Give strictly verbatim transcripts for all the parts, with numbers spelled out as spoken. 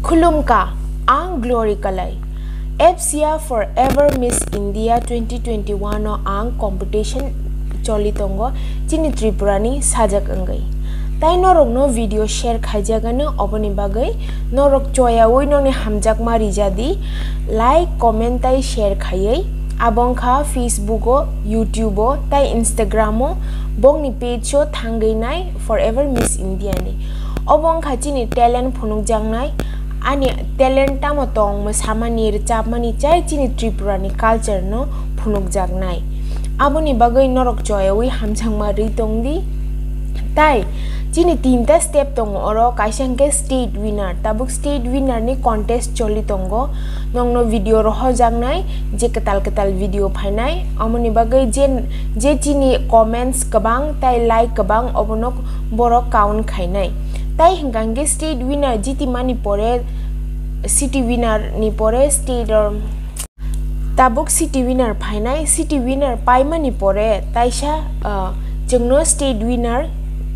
Khulumkha, ang Glory Kalai. F C A Forever Miss India twenty twenty-one o ang competition choli tongo chini Tripura ni sajak wngwi. Tai norokno video share khaijagano, oboni bagwi norok choyawi nokni hamjakma rijadi, like, comment tai share khaiwi. Abo wngkha Facebook o, YouTube o tai Instagram o bongni page o thangwi nai Forever Miss India ni. Obo wngkha chini talent phunukjaknai, ani talent tamo tong mwsamani, rwchapmani chai chini Tripura ni culture no phunukjaknai. Aboni bagwi norok choyawi hamjakma rwi tongdi. Tai chini tinta step tongo oro, kaisa hwnkhe state winner, tabuk state winner ni contest choli tongo, nokno video rohojaknai, je kwtal kwtal video phainai, amoni bagwi je, je chini comments kwbang tai like kwbang obono borok count khainai. Tai hwnkha hwnkhe state winner jitimani pore, city winner ni pore state or tabuk city winner phainai, city winner paimani pore taisa, ah, chwngno state winner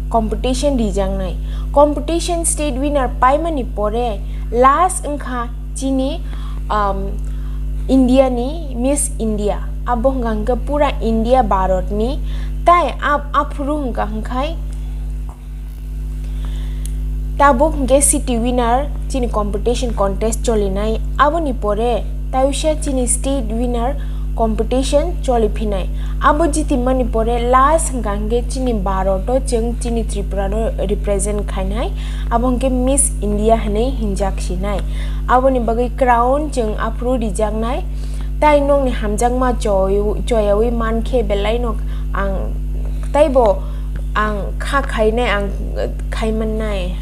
competition rijaknai. Competition state winner paimani pore last wngkha chini, um, India ni Miss India. Abo hwnkha hwnkhe pura India Bharat ni. Tai ap-, aphuru hwnkha hwnkhe tabuk hwnkhe city winner chini competition contest cholinai, aboni pore taisa chini state winner competition choli phinai. Abo jitimani pore last hwnkha hwnkhe chini Bharat o chwng chini Tripura no represent khainai, abo hwnkhe Miss India hinwi hinjak sinai. Aboni bagwi crown chwng aphuru rijaknai. Tai nokni hamjakma choy-, choyawi mankhe belai no ang taibo ang kha khainai, ang khai mannai.